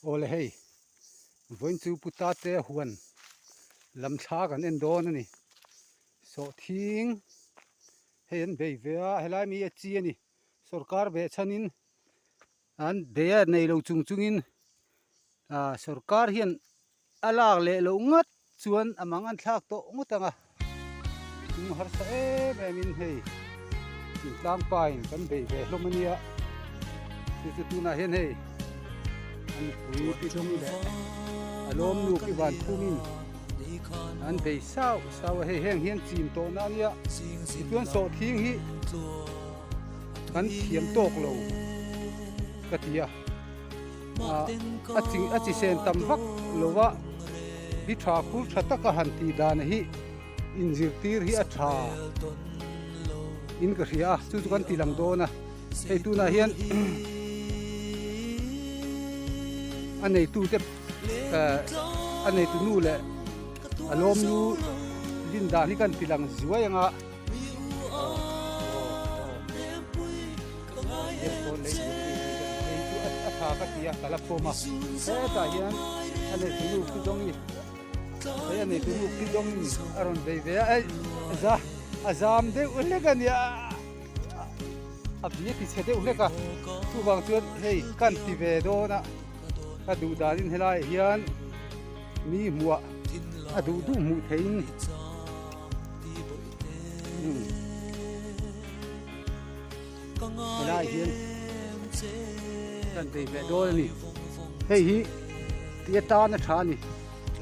Awle hei, vawiin chu Pu Tate huan lam thla kan en dawn a ni. Sawhthing hei an bei ve a, helai mi a chi a ni. Sorkar beh chhanin an bei a nei lo chung chungin ah sorkar hian A lak leh loh ngat chuan a mang an thlak tawh ngawt ang a, chung harsa em em in hei intlang pa in kan bei ve hlawm a nia, chu chu tunah hian hei a nupui pi dawng leh a lawm nu pi van khum in an bei sau sau a, hei heng hian chin tawh na a nia, tichuan sawhthing hi kan thiam tawk lo ka ti a. a chi a chi sen tam vak lo a hi tha khur tha taka han tih dan hi inzirtir hi a tha in ka hria a chu chu kan ti lang dawn a hei tunah hian a neitu te eh a neitu nu leh a lawm nu din dan hi kan ti lang zuai ang a. A tha ka ti a ka la khawm a hetah hian a nei tu nu pi dawngi hei a nei tu nu pi dawngin a rawn vei ve a ei za a zam deuh hlek a nia a bi a ti chhe deuh hlek a chuvang chuan hei kan ti ve dawn a ka duh danin helaiah hian mi hmuah a duh duh hmuh theihin Helai hian kan bei ve dawn a ni. Hei hi ti atan a tha a ni.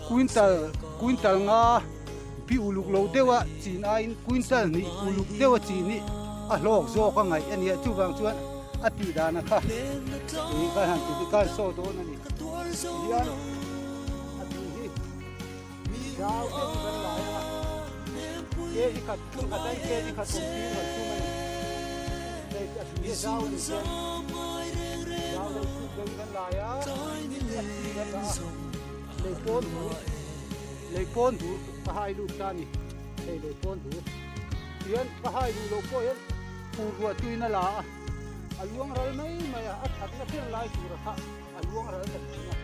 Quintal quintal nga bi uluk lo deuh a chin aiin quintal hnih uluk deuh a chin hi a hlawk zawk a ngaih a nia. Chuvang chuan a tih dan a kha ih kan han ti kan saw dawn a ni. Tihian a tih hi. Zau deuh in kan lai a, kg khat phun khat ain kg khat awm tir kan tum a ni. Hei a tui hi zau a ni chuan zau deuh thuk deuh in kan lai a, a chi kan dah a, lei pawn dur lei pawn dur ka hai lut ta a ni, hei lei pawn dur tihian ka hai duh loh pawh hian fur ruah tuin a la a, a luang ral mai mai a, a thatna ber lai tur a kha. A luang ral ta thin a,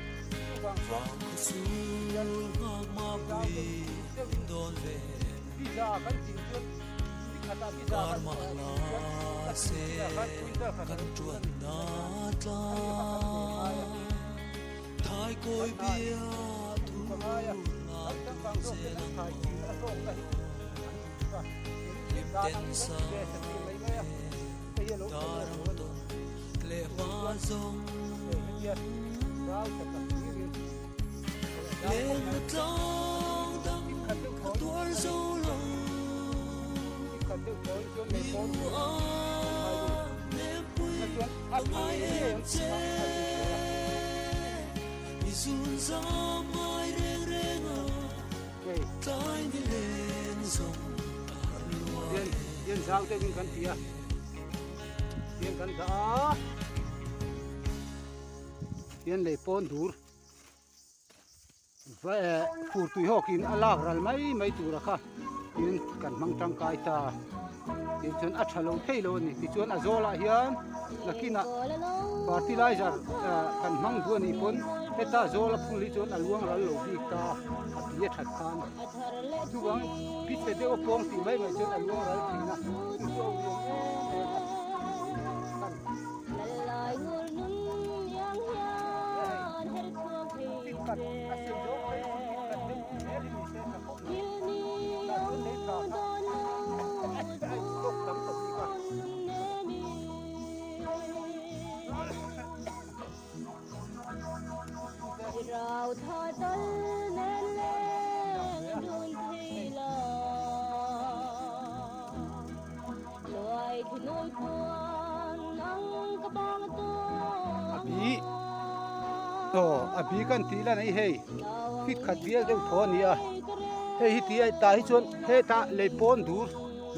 chuvang chuan hian zau deuh deuhin biza kan tih chuan ni khatah biza kan tih chuan a tih chinah khan quintal khat a lo tum a ni tih kha kan ve ngai a, kan hna hi ka ngai a, kan changkang zawk ten an khai chin a hlawkna hi chu an duh a, keini dan ang hi kan ti ve satliah mai mai a, hei hi a lo tha zawk lo a ni. Hian zau deuhin kan ti a. Hian kan dah a, hian lei pawn dur fur tui hawkin a lak ral mai mai tur a kha tin kan hmang tangkai ta tin chuan a tha lo thei lo a ni tichuan a zawlah hian nakinah fertilizer kan hmang duh a nih pawn heta zawl a phul hi chuan a luang ral lo bik ta a tui a that khan. Chuvang bichhe deuh a pawng tih mai mai chuan a luang ral thin a, chu chu a uiawm em em a. Khat a sei zawk phei chu khat deuh zel hi ni se tha khawp mai. Tah chuan lei tha kha a in stock tam tawh bik a. A bi aw a bi kan tih lan ai hei fit khat bial deuh thaw a ni a hei hi tih tah hi chuan hetah lei pawn dur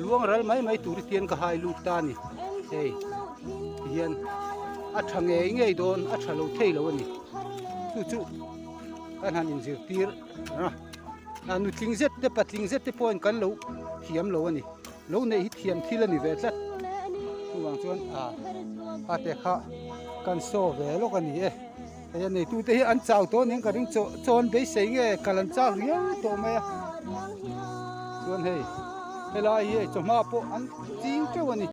luang ral mai mai tur hi tian ka hai lut ta a ni hei tihian a tha ngei ngei dawn a tha lo thei lo a ni chu chu kan han inzirtir a a nutling zet te patling zet te pawhin kan lo thiam lo a ni lo neih hi thiam thil a ni ve tlat chuvang chuan a a te kha kan saw ve lawk a ni e. Hei a neitute hi an chau tawh aniang ka ring chaw chaw an beisei nge kal an chak riau tawh mai a chuan hei helai hi hei chawhma pawh an ching teuh a ni.